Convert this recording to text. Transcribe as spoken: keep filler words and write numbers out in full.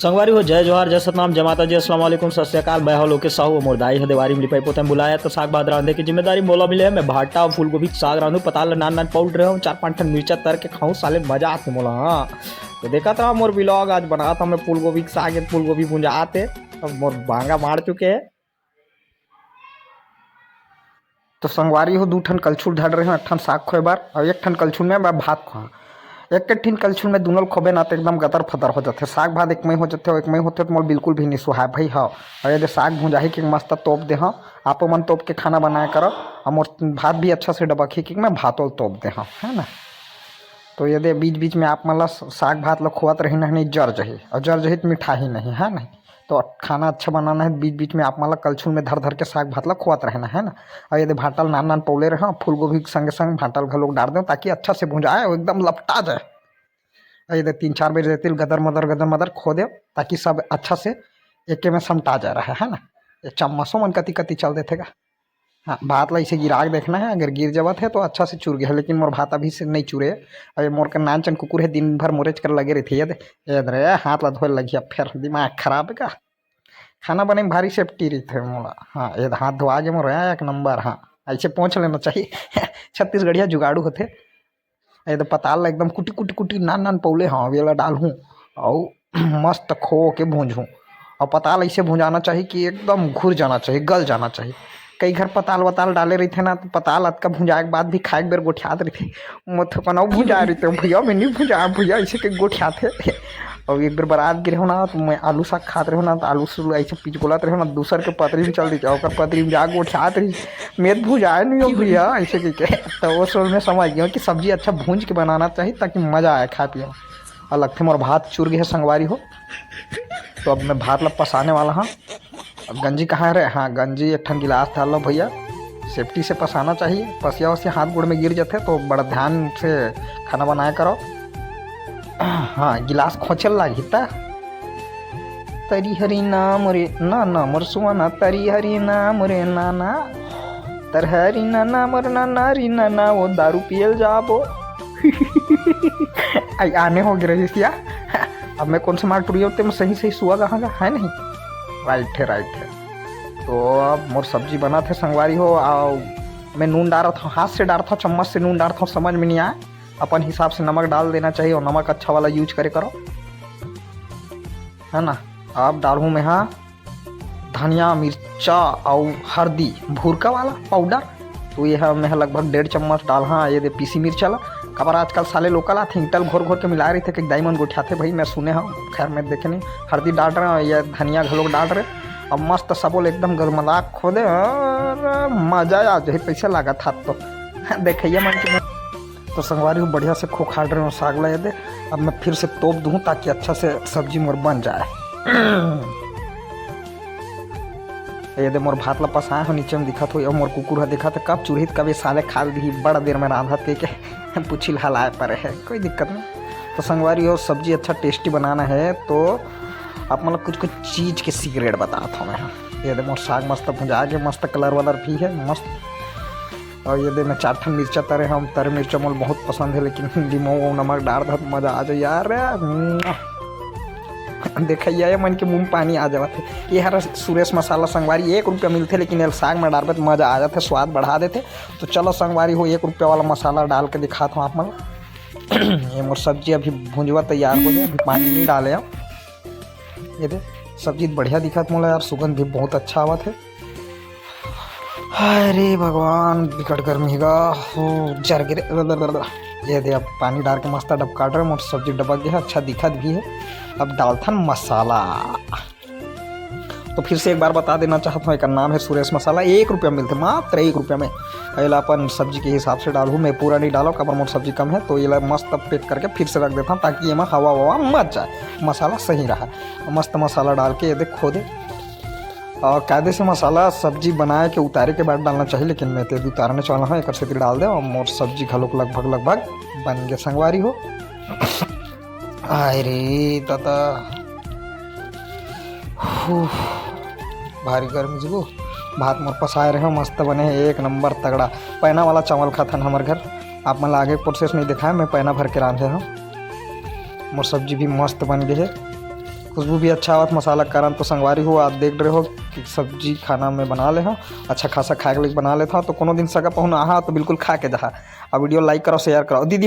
संगवारी हो, जय जोहार, जय सतनाम, जय माता जी, अस्सलाम वालेकुम, सत श्री अकाल। मैं हो लोकेश साहू, मोर दाई ह देवारी म लिपाई पोताई म बुलाय हे, त साग भात रांधे के जिम्मेदारी मोला मिले हे। मैं भाटा अउ फूलगोभी के साग रांधहूं। पताल ल नान नान पउल रहे हूं, चार पांच ठन मिर्चा तर के खाहूं, साले मजा आथे मोला। हां, त देखत रहा मोर vlog, आज बनात हंव मैं फूलगोभी के साग, फूलगोभी भुंजात हे, अब मोर बांगा माड़ चुके हे। तो संगवारी हो, दू ठन कलछुल धर रहे हंव, एक ठन साग खोए बर अउ एक ठन कलछुल में मैं भात खोहां। एक एक ठिन कलछुल में दूनों ल खोबे ना, त एकदम गतर फतर हो जाथे। साग भात एक मई हो जाथे अउ एक मई होथे, त मोला बिल्कुल भी नइ सुहाय भई। हव, अउ ये दे साग भुंजाही कि मस्त तोप दे हंव, आपो मन तोप के खाना बनाए करव, अउ मोर भात भी अच्छा से डबकही कि मैं भातो ल तोप दे हंव, है ना। तो ये दे बीच बीच में आप मन ला साग भात ला खोवत रही, नहीं जर जही, अउ जर जही त मिठाही नहीं, है नहीं। तो खाना अच्छा बनाना हे, बीच-बीच में आप मन ला कलछुल में धर-धर के साग भात ला खोवत रहना हे ना। अउ ये दे भांटा ल नान-नान पउले रहे हंव, फूलगोभी के संगे-संग भांटा ल घलोक डार देंव, ताकि अच्छा से भुंजाय अउ एकदम लपटा जाय। अउ ये दे तीन चार बेर रेती ल गदर-मदर, गदर-मदर खो देंव, ताकि सब अच्छा से एके में समटा जाय रहे, है ना। ये चम्मचो मन कति-कति चल देथे गा। हाँ, भात ला इसे गिरा के देखना हे, अगर गिर जावत हे तो अच्छा से चुर गे हे, लेकिन मोर भात अभी से नइ चुरे। अबे मोर के नानचन कुकुर हे, दिन भर मोरेच कर लगे रहिथे। ये दे, ये दे रे, हाथ ला धोए लगही अब फेर, दिमाग खराब हे का? खाना बने में भारी safety रहिथे मोला। हाँ, ये दे हाथ धोआ गे मोर, हाँ, एक नंबर, हाँ, ऐसे पोंछ लेना चाहिए। छत्तीसगढ़िया जुगाड़ू होथे। ये तो पताल ला एकदम कुटी, कुटी, कुटी, नान, नान पौले हंव, अब ये ला डालहूं। अउ मस्त खो के भूंजहूं। अउ पताल ऐसे भुंजाना चाहिए कि एकदम घुर जाना चाहिए, गल जाना चाहिए। कई घर पताल वताल डाले रहिथे ना, तो पताल अतका भुंजाए के बाद भी खाए के बेर गोठियात रहिथे। मोर थोकन अउ भुंजाए रहिथे, "भैया, मैं नहीं भुंजाए, भैया," ऐसे के गोठियाथे। अउ एक बेर बरात गे रहेंव ना, तो मैं आलू साग खात रहेंव ना, तो आलू सुलू ऐसे पिचगोलत रहेंव ना, दूसर के पतरी में चल देथे, ओकर पतरी में जा गोठियात रही, "मैं तो भुंजाए नहीं हंव भैया," ऐसे कहिके। तो वो समय में समझ गेंव कि सब्जी अच्छा भूंज के बनाना चाहिए, ताकि मजा आए खाए पिए में। अउ लगथे मोर भात चुर गे हे संगवारी हो, तो अब मैं भात ला पसाने वाला हंव। अब गंजी कहाँ हे रे? हाँ, गंजी एक ठन गिलास डाल लो भैया, safety से पसाना चाहिए। पसिया वसिया हाथ गोड़ में गिर जाथे तो बड़ा ध्यान से खाना बनाए करो। हाँ, गिलास खोंचे ल लागही त। तरी हरी नाम रे नाना, मोर सुआना, तरी हरी नाम रे नाना, तरहरी नाना, मोर नाना री नाना, वो दारू पियल जाबो। आई आने हो गे रहिस या। अब मैं कौन से मार टुरी होते, मैं सही सही सुआ कहाँ का है नहीं। Right है, right है। तो अब मोर सब्जी बनाथे संगवारी हो, अउ मैं नून डारत हंव, हाथ से डारत हंव, चम्मच से नून डारत हंव, समझ में नहीं आए। अपन हिसाब से नमक डाल देना चाहिए अउ नमक अच्छा वाला use करे करो, है ना। अब डालहूं मैं हा धनिया, मिर्चा अउ हरदी, भुरका वाला powder। तो ये हा मैं हा लगभग डेढ़ चम्मच डालहूं ये दे पीसी मिर्चा ला। काबर आजकल साले local आथे, ईंटा ल घोर घोर के मिलाए रहिथे, कई दाई मन गोठियाथे भाई, मैं सुने हंव, खैर मैं देखे नहीं। हरदी डाल रहे हंव, ये धनिया घलोक डाल रहे हंव। अब मस्त सबो ल एकदम गलमला खो दे, अरे मजा आ जाही, कैसे लागत हाथ तो देखइया मन के। तो संगवारी हो, बढ़िया से खोखाड़ रहे हंव साग ला ये दे। अब मैं फिर से तोप दूं ताकि अच्छा से सब्जी मोर बन जाए। ये दे मोर भात ला पसाए हंव, नीचे में दिखत होही, अउ मोर कुकुर ह दिखत हे, कब चुरही त कब ये साले खा दिही, बड़ा देर में रांधत के, के पूछी ल हलाए परे हे, कोई दिक्कत नहीं। तो संगवारी हो, सब्जी अच्छा tasty बनाना हे तो आप मन ला कुछ कुछ चीज के secret बतात हंव मैं। ये दे मोर साग मस्त भुंजा गे, मस्त colour वलर भी हे, मस्त। अउ ये दे मैं चार ठन मिर्चा तरे हंव, तरे मिर्चा मोला बहुत पसंद हे, लेकिन नींबू अउ नमक डार दे त मजा आ जाए यार। देखइया मन के मुंह में पानी आ जावत हे। ये हर सुरेश मसाला संगवारी, एक रुपया मिलथे, लेकिन एला साग में डारबे त मजा आ जाथे, स्वाद बढ़ा देथे। तो चलो संगवारी हो, एक रुपया वाला मसाला डाल के दिखात हंव आप मन ला। ये मोर सब्जी अभी भुंजवा तैयार हो जाए, अभी पानी नहीं डाले हंव। ये दे, सब्जी बढ़िया दिखत मोला यार, सुगंध भी बहुत अच्छा आवत हे। अरे भगवान, बिकट गर्मी हे गा, हो, जर गे रे। ये दे, अब पानी डार के मस्त डबकात रहे, मोर सब्जी डबक गे हे, अच्छा दिखत भी हे। अब डालथन मसाला। तो फिर से एक बार बता देना चाहत हंव, एकर नाम हे सुरेश मसाला, एक रुपया मिलथे, मात्र एक रुपया में। एला अपन सब्जी के हिसाब से डालहू, मैं पूरा नहीं डालंव, काबर मोर सब्जी कम हे, तो एला मस्त pack करके फिर से रख देथंव, ताकि एमा हवा ववा मत जाए, मसाला सही रहे। मस्त मसाला डाल के ये दे खो दे। अउ कायदे से मसाला सब्जी बनाए के उतारे के बाद डालना चाहिए, लेकिन मैं तो ये दे उतारने वाला हंव, एकर सेती डाल दे। अउ मोर सब्जी घलोक लगभग लगभग बन गे संगवारी हो। आय रे दादा, हू, भारी गर्मी जुगु। भात मोर पसाए रहे हंव, मस्त बने हे, एक नंबर तगड़ा। पैना वाला चावल खाथन हमर घर। आप मन ला आगे process नहीं देखाए, मैं पैना भर के रांधे हंव। मोर सब्जी भी मस्त बन गे हे। खुशबू भी अच्छा आवत मसाला के कारण। तो संगवारी हो, आप देख रहे हो कि सब्जी खाना में बना ले हो, अच्छा खासा खाए के लिए बना लेता हूँ। तो कोनो दिन सगा पहुन आहा तो बिल्कुल खा के जाहा। अब वीडियो like करो, share करो। दीदी